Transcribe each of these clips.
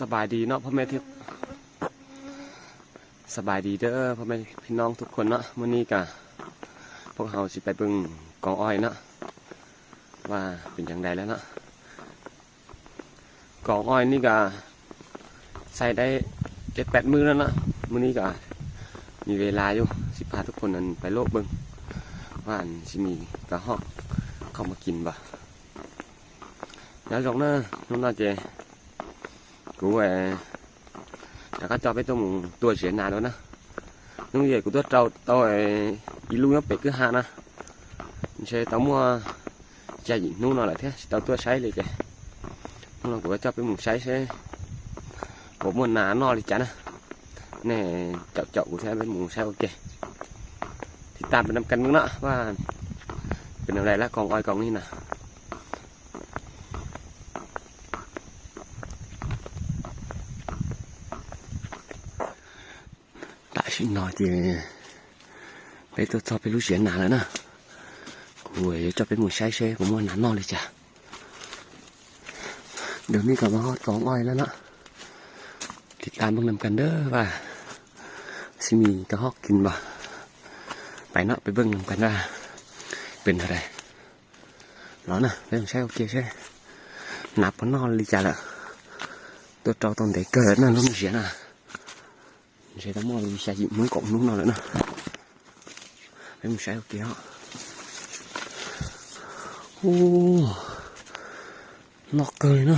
สบายดีเนาะพ่อแม่ที่ สบายดีเด้อพ่อแม่พี่น้องทุกคนเนาะ มื้อนี้ก็พวกเราสิไปเบิ่งกองอ้อยเนาะ ว่าเป็นจั่งใดแล้วเนาะ กองอ้อยนี่ก็ใส่ได้เจ็ดแปดมื้อแล้วเนาะ มื้อนี้ก็มีเวลาอยู่ สิพาทุกคนอันไปโลกเบิ่ง ว่าอันสิมีกระฮอกเข้ามากินบ่ Nyob zoo na, hnub no ces kuv rov qab coj peb tuaj mus tua ziav nas dua na. Hnub no kuv tuaj rau tau ib lub nyob pem kwj ha na, ntshe tau muaj xya yim hnub no lawm thiab tsis tau tuaj saib li ces hnub no kuv coj peb mus saib seb puas muaj nas noj li cas na. Nej caum caum kuv thiab peb mus saib ua ke. Tiv tam peb nam kas mloog no, peb nam lais lab koom oi koom ni na. Tam sim no ces peb tuaj txog peb lub ziav nas lawm na. Kuv yuav coj peb mus saib seb puas muaj nas noj li cas. Dua nej kom peb ho koom oi lawm na. Tiv tam peb nam kas dab vas xib mis kab hoj kis npam. Pais no peb peb nam kas dab pes ntawd los na, peb mus saib ua ke seb nas puas noj li cas lawm. Tuaj rau tau ntev kawg na lub me ziav na. Ntshe tau muaj li xya yim hnub kaum hnub no lawm na. Peb mus saib ua ke os. Ub, noj kawg li na.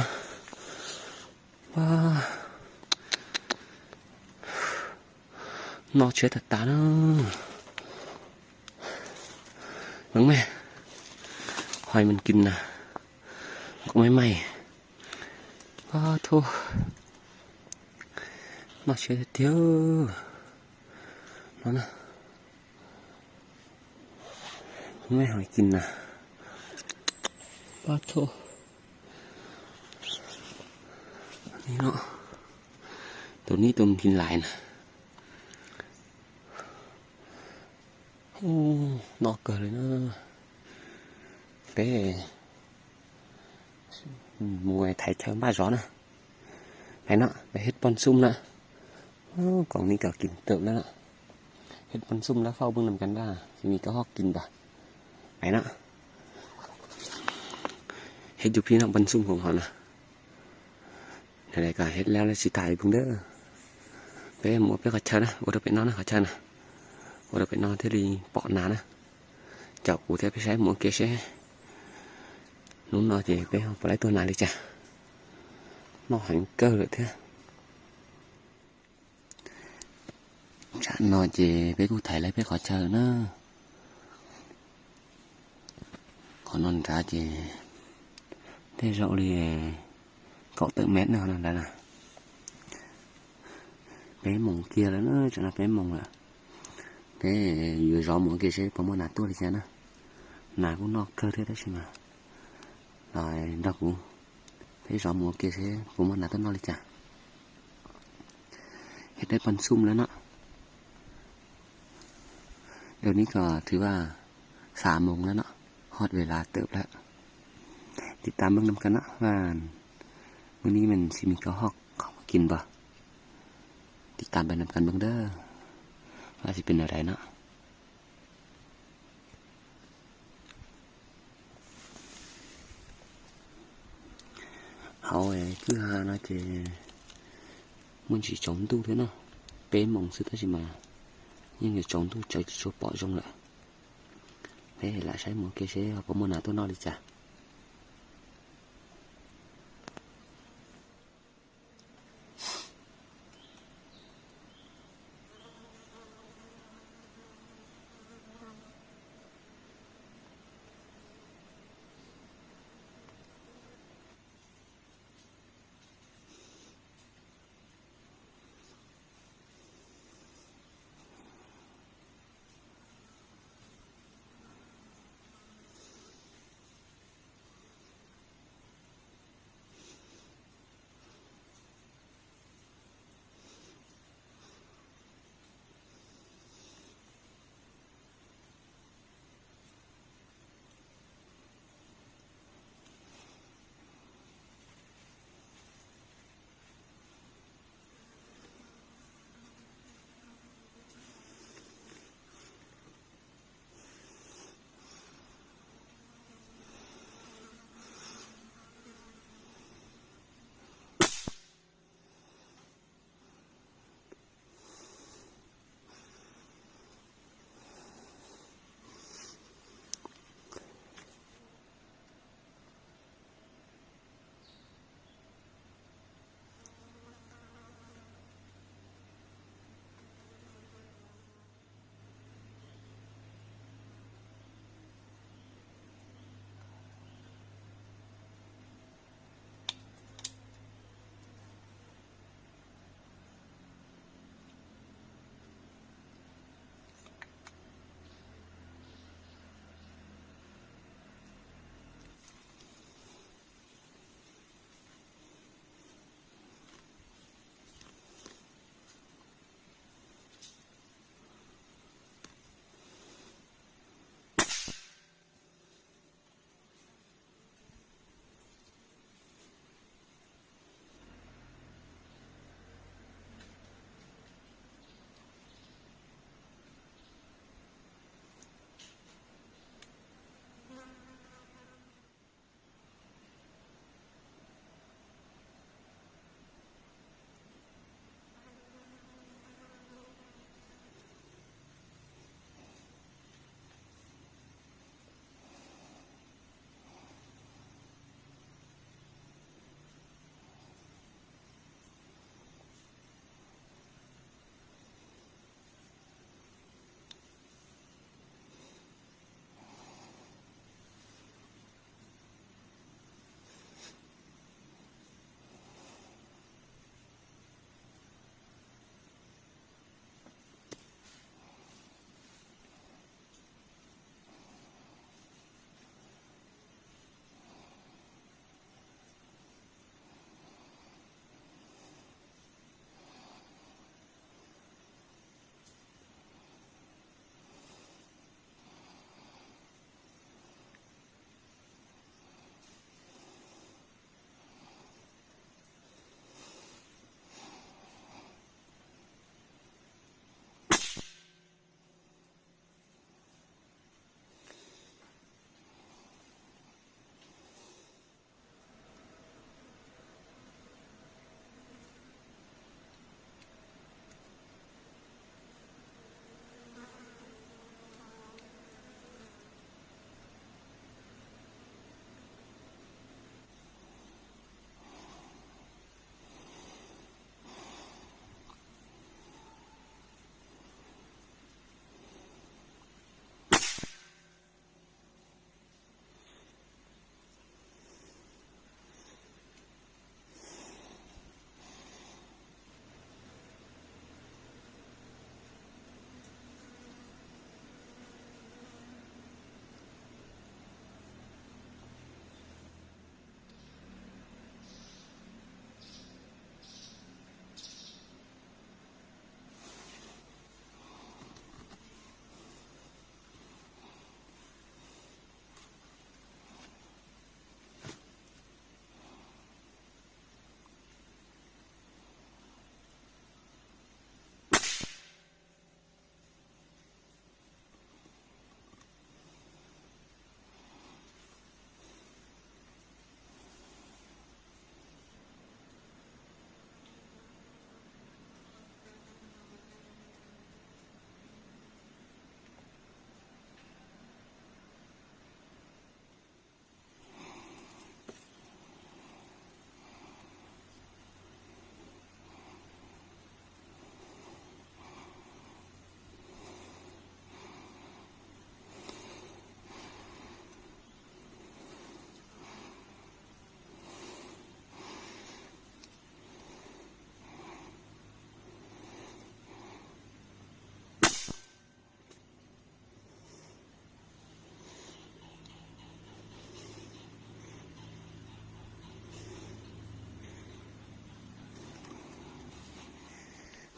Noj tshiab tag tas na. Lov me, hoi me kis na, lov me me. Ab thub, noj tshiab tiag tiag no na. Me hoi kis na, ab thub, tus nib tus kis lais na. Noj kawg li na. Peb mus thaiv chaw npaj zov na. Pais no peb hej poj xum na. Koom ni kom kis tawm lawm na. Hej poj xum lab fauj peb nam kas dab xib mis kab hoj kis npam. Pais no hej cov phij no poj xum koom hov na. Hej lab lab tsis tas phooj ywg, peb mus ua peb qhov chaw na, ua rau pem no na qhov chaw na. Ua rau pem no thiaj li pom nas na. Caum kuv thiab peb saib mus ua ke seb hnub no ces peb puas laib tuaj nas li cas. Noj heev kawg lawm thiab. Tsam no ces peb kuj thaiv laib peb qhov chaw na. Qhov no nrad ces tej zaum li kaum tawm mev no nrad na. Peb moos kiag lawm na, tsam no peb moos lawm. Peb yuav zov mus ua ke seb puas muaj nas tuaj li cas na. Nas kuj noj kawg thiab tab sis mas los nrog kuv, peb zov mus ua ke seb puas muaj nas tuaj noj li cas. Hej peb poj xum lawm no. Dua nib kom thwv vas xav moos lawm no, hoj ves las tawm lawm. Tiv tam peb nam kas no, vas, mus nib mes xib mis kab hoj kis npam. Tiv tam peb nam kas dab, vas xib pes nam rais no. Hauv kwj ha no ces muaj ntsis tsaus ntuj thiab no, peb moos xwb tab sis mas yeej yuav tsaus ntuj tsawv tsis tshua pom zoo lawm. Peb lam saib mus ua ke seb puas muaj nas tuaj noj li cas.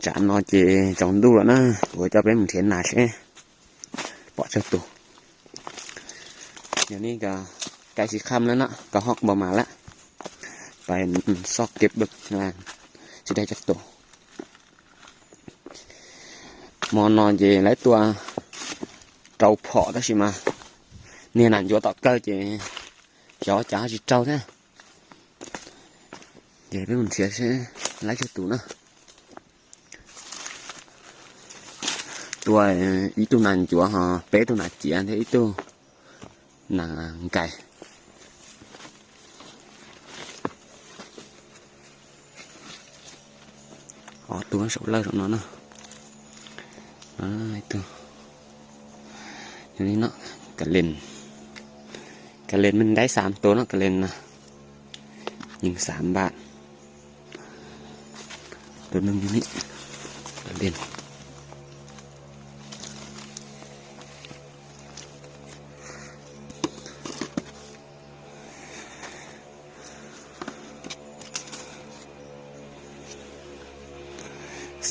Tam no ces tsaus ntuj lawm na, kuv coj peb mus nrhiav nas seb pom tsawg tus. Yog li kais tsis kham lawm no, kos hoj npau mas lawm, pais xoj keb tsis dai cov tus. Hmo no ces lawv tua rau phom tab sis mas niag nas ncuav tom kawg ces xyov cas tsis raug thiab. Ces peb mus nrhiav seb laib tsawg tus na. Tua ib tug nas ncuav ho peb tug nas ciav thiab ib tug nas nkais. Ob tug saum lawj saum no na. Yog li no, ka len, ka len me ntaib xav tus no, ka len na, yog xav npam. Tus neeg yog li ka len.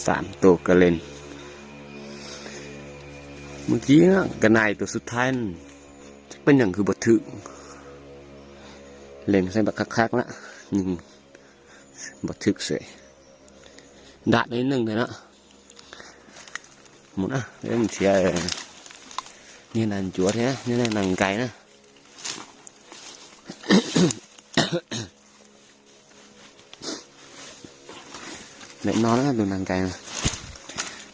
Xav tus ka len. Mus kib ka nais tus xub thaib, peb nyeem hwj npau thwm. Len xeeb npam khab khab lawm, nyeem npau thwm xwb. Nram ib neeg ntawd na. Mus na, peb mus nrhiav niag nas ncuav thiab niag nas nkais na. Ntawm no na tus nas nkais na.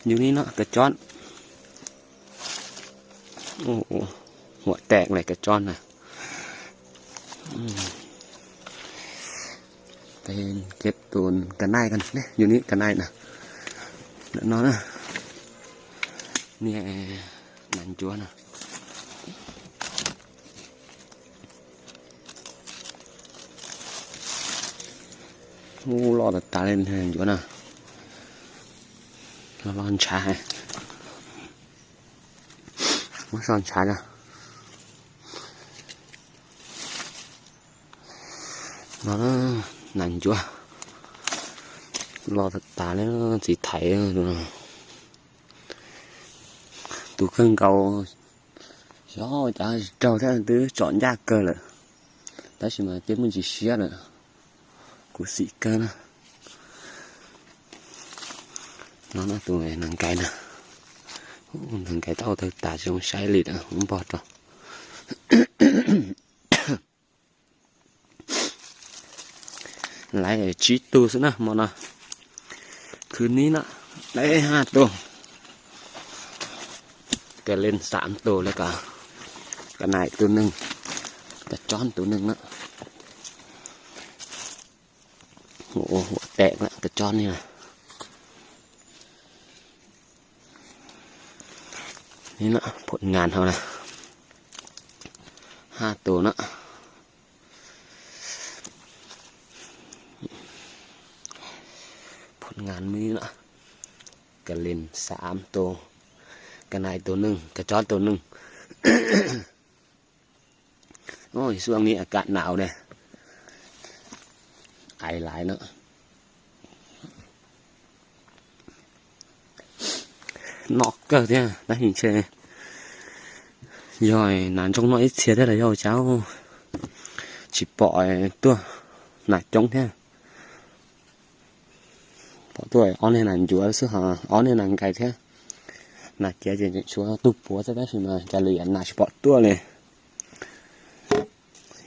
Yog li no ka cob. Huam tes li ka cob na. Tus ka nais, yog li ka nais na. Ntawm no na, niag nas ncuav na. Ub, loj tas tas li nas ncuav na. Loj loj ntshav. Muab so ntshav na. No, nas ncuav loj tas tas li, txiv thaiv. Tus kawg nkaus, xyov cas tsis raug thiab, twb tsom ncaj kawg lawm, tab sis mas twb muaj ntsis siab lawm. Kuv xim kawg na. No na tus nas nkais na. Nas nkais tau tawg tas tsis zoo saib li lawm, muab npog rau. Laiv tsib tug xwb na hmo no. Khwv nib na, laiv hab tug. Ka len xav tug li ko, ka nais tug neeg, ka cob tug neeg na. Huam tes na, ka cob ni na. Ni na, phom ngas hauv na, hab tug na. Phom ngas me na, ka len xav tug, ka nais tug neeg, ka cob tug neeg. Xuaj ni a kam naus ne, ais laiv na. Noj kawg thiab tab sis ntshe yog nas ntsooj noj ib txhia thiab los yog ua cas tsis pom tuaj nas coob thiab. Pom tuaj ob niag nas ncuav xwb ho ob niag nas nkais thiab. Nas ciav ces tseem tshuav tug puav xwb tab sis mas cas lwm yam nas tsis pom tuaj li.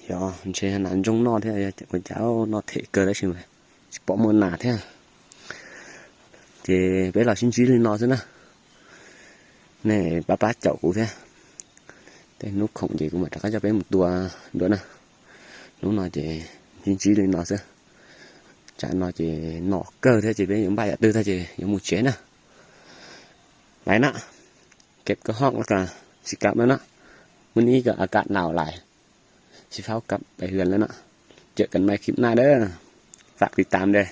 Yog ntshe nas ntsooj noj thiab ua cas noj them kawg tab sis mas tsis pom muaj nas thiab. Ces peb los sib ntsib li no xwb na. Nej pab pab caum kuv thiab. Tej hnub khoom ces kuv mam rov qab coj peb mus tua dua na. Hnub no ces sib ntsib li no xwb. Tsam no ces noj kawg thiab ces peb yuav npaj yam twg tag ces yuav mus tsev na. Laiv na, keb koj hoj los kas, tsis kam lawm na. Muaj ib a kam naus laiv, tsis faub kam pais hwm lawm na. Cawm kam mai khib naj dawb, fam tiv tam de.